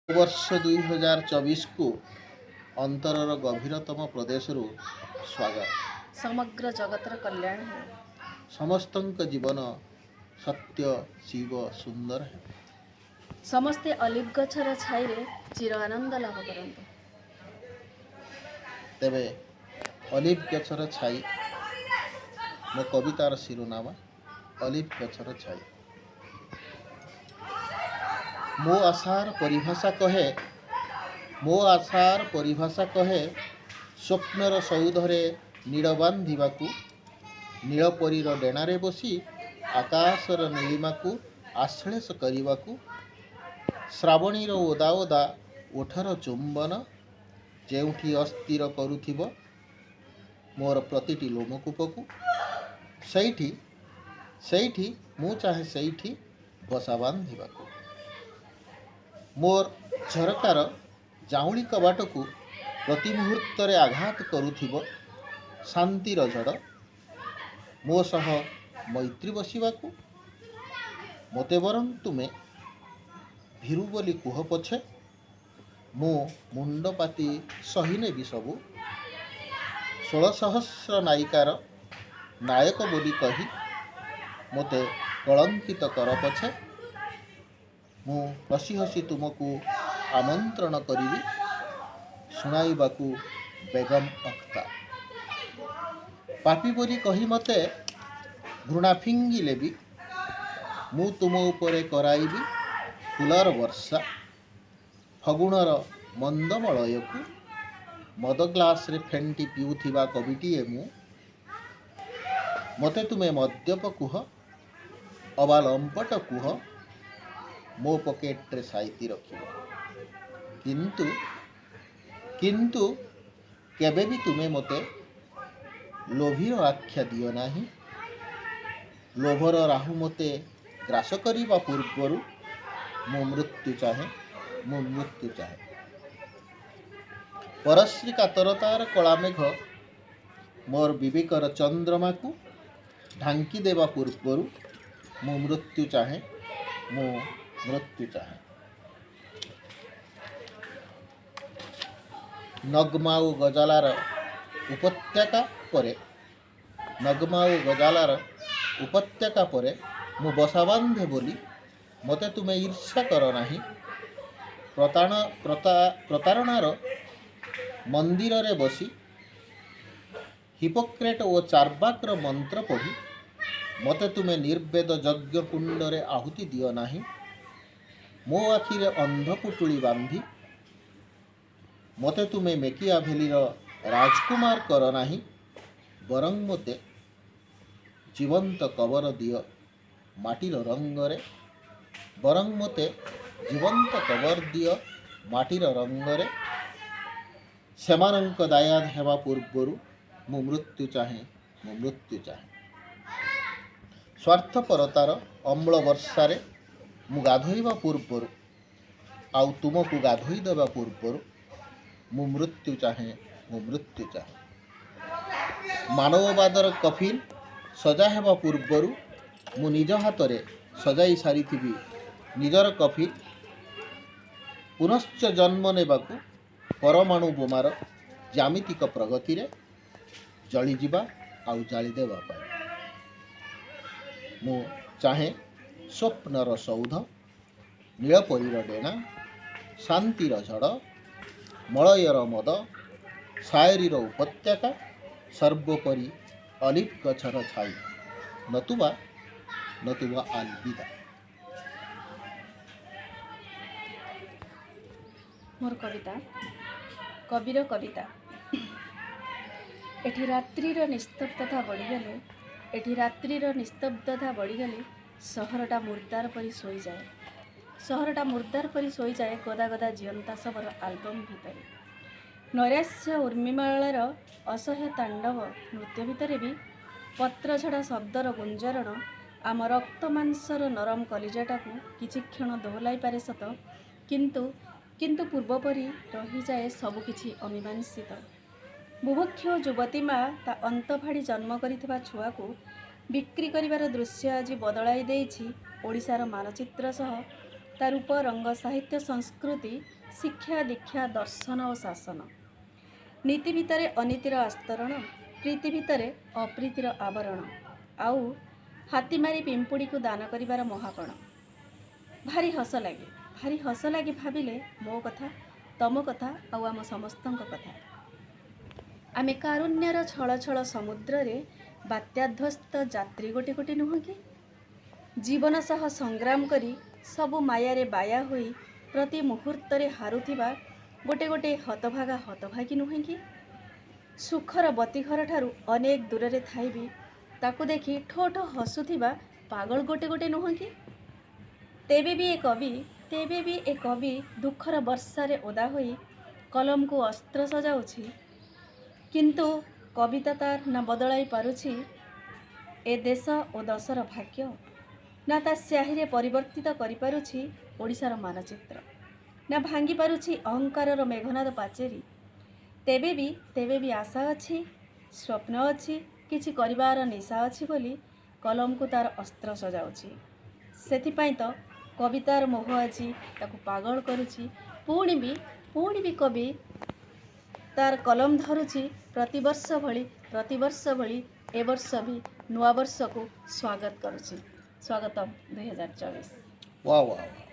ବର୍ଷ 2024କୁ ଅନ୍ତରର ଗଭୀରତମ ପ୍ରଦେଶରୁ ସ୍ୱାଗତ। ସମଗ୍ର ଜଗତର କଲ୍ୟାଣ ହେଉ। ସମସ୍ତଙ୍କ ଜୀବନ ସତ୍ୟ, ଶିବ, ସୁନ୍ଦର ହେଉ। ସମସ୍ତେ ଅଲିଭ ଗଛର ଛାଇରେ ଚିର ଆନନ୍ଦ ଲାଭ କରନ୍ତୁ। ତେବେ ଅଲିଭ ଗଛର ଛାଇ, ମୋ କବିତାର ଶିରୋନାମା ଅଲିଭ ଗଛର ଛାଇ। ମୋ ଆଶାର ପରିଭାଷା କହେ, ମୋ ଆଶାର ପରିଭାଷା କହେ ସ୍ୱପ୍ନର ସୌଧରେ ନୀଡ଼ ବାନ୍ଧିବାକୁ, ନୀଳପରୀର ଡେଣାରେ ବସି ଆକାଶର ନୀଳିମାକୁ ଆଶ୍ଳେଷ କରିବାକୁ, ଶ୍ରାବଣୀର ଓଦା ଓଦା ଓଠର ଚୁମ୍ବନ ଯେଉଁଠି ଅସ୍ଥିର କରୁଥିବ ମୋର ପ୍ରତିଟି ଲୋମକୂପକୁ, ସେଇଠି ସେଇଠି ମୁଁ ଚାହେଁ ସେଇଠି ବସା ବାନ୍ଧିବାକୁ। ମୋର ଝରକାର ଜାଉଁଳି କବାଟକୁ ପ୍ରତି ମୁହୂର୍ତ୍ତରେ ଆଘାତ କରୁଥିବ ଶାନ୍ତିର ଝଡ଼, ମୋ ସହ ମୈତ୍ରୀ ବସିବାକୁ। ମୋତେ ବରଂ ତୁମେ ଭୀରୁ ବୋଲି କୁହ ପଛେ, ମୁଁ ମୁଣ୍ଡ ପାତି ସହିନେବି ସବୁ। 16 ସହସ୍ର ନାୟିକାର ନାୟକ ବୋଲି କହି ମୋତେ କଳଙ୍କିତ କର ପଛେ, ମୁଁ ହସି ହସି ତୁମକୁ ଆମନ୍ତ୍ରଣ କରିବି ଶୁଣାଇବାକୁ ବେଗମ ଅଖତାର। ପାପୀ ବୋଲି କହି ମୋତେ ଘୃଣା ଫିଙ୍ଗିଲେ ବି ମୁଁ ତୁମ ଉପରେ କରାଇବି ଫୁଲର ବର୍ଷା। ଫଗୁଣର ମନ୍ଦମଳୟକୁ ମଦ ଗ୍ଲାସରେ ଫେଣ୍ଟି ପିଉଥିବା କବିଟିଏ ମୁଁ। ମୋତେ ତୁମେ ମଦ୍ୟପ କୁହ ଅବା ଲମ୍ପଟ କୁହ, ମୋ ପକେଟରେ ସାଇତି ରଖିବ, କିନ୍ତୁ କିନ୍ତୁ କେବେ ବି ତୁମେ ମୋତେ ଲୋଭୀର ଆଖ୍ୟା ଦିଅ ନାହିଁ। ଲୋଭର ରାହୁ ମୋତେ ଗ୍ରାସ କରିବା ପୂର୍ବରୁ ମୁଁ ମୃତ୍ୟୁ ଚାହେଁ, ମୁଁ ମୃତ୍ୟୁ ଚାହେଁ। ପରଶ୍ରୀ କାତରତାର କଳାମେଘ ମୋର ବିବେକର ଚନ୍ଦ୍ରମାକୁ ଢାଙ୍କି ଦେବା ପୂର୍ବରୁ ମୁଁ ମୃତ୍ୟୁ ଚାହେଁ, ମୁଁ ମୃତ୍ୟୁ ଚାହେଁ। ନଗମା ଓ ଗଜାଲାର ଉପତ୍ୟକା ପରେ, ନଗମା ଓ ଗଜାଲାର ଉପତ୍ୟକା ପରେ ମୁଁ ବସା ବାନ୍ଧେ ବୋଲି ମୋତେ ତୁମେ ଈର୍ଷା କର ନାହିଁ। ପ୍ରତାରଣାର ମନ୍ଦିରରେ ବସି ହିପୋକ୍ରେଟ ଓ ଚାର୍ବାକର ମନ୍ତ୍ର ପଢ଼ି ମୋତେ ତୁମେ ନିର୍ବେଦ ଯଜ୍ଞ କୁଣ୍ଡରେ ଆହୁତି ଦିଅ ନାହିଁ। ମୋ ଆଖିରେ ଅନ୍ଧପୁଟୁଳି ବାନ୍ଧି ମୋତେ ତୁମେ ମେକିଆଭେଲିର ରାଜକୁମାର କର ନାହିଁ, ବରଂ ମୋତେ ଜୀବନ୍ତ କବର ଦିଅ ମାଟିର ରଙ୍ଗରେ, ବରଂ ମୋତେ ଜୀବନ୍ତ କବର ଦିଅ ମାଟିର ରଙ୍ଗରେ। ସେମାନଙ୍କ ଦାୟାଦ ହେବା ପୂର୍ବରୁ ମୁଁ ମୃତ୍ୟୁ ଚାହେଁ, ମୁଁ ମୃତ୍ୟୁ ଚାହେଁ। ସ୍ୱାର୍ଥପରତାର ଅମ୍ଳ ବର୍ଷାରେ ମୁଁ ଗାଧୋଇବା ପୂର୍ବରୁ ଆଉ ତୁମକୁ ଗାଧୋଇ ଦେବା ପୂର୍ବରୁ ମୁଁ ମୃତ୍ୟୁ ଚାହେଁ, ମୁଁ ମୃତ୍ୟୁ ଚାହେଁ। ମାନବବାଦର କଫିନ ସଜା ହେବା ପୂର୍ବରୁ ମୁଁ ନିଜ ହାତରେ ସଜାଇ ସାରିଥିବି ନିଜର କଫିନ। ପୁନଶ୍ଚ ଜନ୍ମ ନେବାକୁ ପରମାଣୁ ବୋମାର ଜ୍ୟାମିତିକ ପ୍ରଗତିରେ ଜଳିଯିବା ଆଉ ଜାଳିଦେବା ପାଇଁ ମୁଁ ଚାହେଁ ସ୍ୱପ୍ନର ସୌଧ, ନୀଳପରୀର ଡେଣା, ଶାନ୍ତିର ଝଡ଼, ମଳୟର ମଦ, ସାୟରୀର ଉପତ୍ୟକା, ସର୍ବୋପରି ଅଲିଭ ଗଛର ଛାଇ, ନତୁବା ନତୁବା ଆଲବିଦା। ମୋର କବିତା କବିର କବିତା। ଏଠି ରାତ୍ରିର ନିସ୍ତବ୍ଧତା ବଢ଼ିଗଲେ, ଏଠି ରାତ୍ରିର ନିସ୍ତବ୍ଧତା ବଢ଼ିଗଲେ ସହରଟା ମୁର୍ଦାର ପରି ଶୋଇଯାଏ, ସହରଟା ମୁର୍ଦାର ପରି ଶୋଇଯାଏ ଗଦା ଗଦା ଜିଅନ୍ତା ଶବର ଆଲବମ୍ ଭିତରେ। ନୈରାଶ୍ୟ ଉର୍ମିମାଳାର ଅସହ୍ୟ ତାଣ୍ଡବ ନୃତ୍ୟ ଭିତରେ ବି ପତ୍ରଝଡ଼ା ଶବ୍ଦର ଗୁଞ୍ଜରଣ ଆମ ରକ୍ତ ମାଂସର ନରମ କଲିଜାଟାକୁ କିଛି କ୍ଷଣ ଦୋହଲାଇ ପାରେ ସତ, କିନ୍ତୁ କିନ୍ତୁ ପୂର୍ବପରି ରହିଯାଏ ସବୁକିଛି ଅମୀମାଂସିତ। ବୁଭୁକ୍ଷ ଯୁବତୀ ମା ତା ଅନ୍ତ ଫାଡ଼ି ଜନ୍ମ କରିଥିବା ଛୁଆକୁ ବିକ୍ରି କରିବାର ଦୃଶ୍ୟ ଆଜି ବଦଳାଇ ଦେଇଛି ଓଡ଼ିଶାର ମାନଚିତ୍ର ସହ ତା ରୂପ, ରଙ୍ଗ, ସାହିତ୍ୟ, ସଂସ୍କୃତି, ଶିକ୍ଷା, ଦୀକ୍ଷା, ଦର୍ଶନ ଓ ଶାସନ। ନୀତି ଭିତରେ ଅନୀତିର ଆସ୍ତରଣ, ପ୍ରୀତି ଭିତରେ ଅପ୍ରୀତିର ଆବରଣ, ଆଉ ହାତୀ ମାରି ପିମ୍ପୁଡ଼ିକୁ ଦାନ କରିବାର ମହାପଣ। ଭାରି ହସ ଲାଗେ, ଭାରି ହସ ଲାଗେ ଭାବିଲେ ମୋ କଥା, ତମ କଥା ଆଉ ଆମ ସମସ୍ତଙ୍କ କଥା। ଆମେ କାରୁଣ୍ୟର ଛଳ ଛଳ ସମୁଦ୍ରରେ ବାତ୍ୟାଧ୍ୱସ୍ତ ଯାତ୍ରୀ ଗୋଟେ ଗୋଟେ ନୁହଁ କି? ଜୀବନ ସହ ସଂଗ୍ରାମ କରି ସବୁ ମାୟାରେ ବାୟା ହୋଇ ପ୍ରତି ମୁହୂର୍ତ୍ତରେ ହାରୁଥିବା ଗୋଟେ ଗୋଟେ ହତଭାଗା ହତଭାଗୀ ନୁହେଁ କି? ସୁଖର ବତୀଘର ଠାରୁ ଅନେକ ଦୂରରେ ଥାଇ ବି ତାକୁ ଦେଖି ଠୋ ଠୋ ହସୁଥିବା ପାଗଳ ଗୋଟେ ଗୋଟେ ନୁହଁ କି? ତେବେ ବି ଏ କବି, ତେବେ ବି ଏ କବି ଦୁଃଖର ବର୍ଷାରେ ଓଦା ହୋଇ କଲମକୁ ଅସ୍ତ୍ର ସଜାଉଛି। କିନ୍ତୁ କବିତା ତାର ନା ବଦଳାଇ ପାରୁଛି ଏ ଦେଶ ଓ ଦଶର ଭାଗ୍ୟ, ନା ତା ସ୍ୟାହିରେ ପରିବର୍ତ୍ତିତ କରିପାରୁଛି ଓଡ଼ିଶାର ମାନଚିତ୍ର, ନା ଭାଙ୍ଗି ପାରୁଛି ଅହଙ୍କାରର ମେଘନାଦ ପାଚେରୀ। ତେବେ ବି, ତେବେ ବି ଆଶା ଅଛି, ସ୍ୱପ୍ନ ଅଛି, କିଛି କରିବାର ନିଶା ଅଛି ବୋଲି କଲମକୁ ତାର ଅସ୍ତ୍ର ସଜାଉଛି। ସେଥିପାଇଁ ତ କବିତାର ମୋହ ଆଜି ତାକୁ ପାଗଳ କରୁଛି। ପୁଣି ବି, ପୁଣି ବି କବି ତାର କଲମ ଧରୁଛି। ପ୍ରତିବର୍ଷ ଭଳି, ପ୍ରତିବର୍ଷ ଭଳି ଏ ବର୍ଷ ବି ନୂଆବର୍ଷକୁ ସ୍ୱାଗତ କରୁଛି। ସ୍ୱାଗତମ 2024। ୱା ୱା।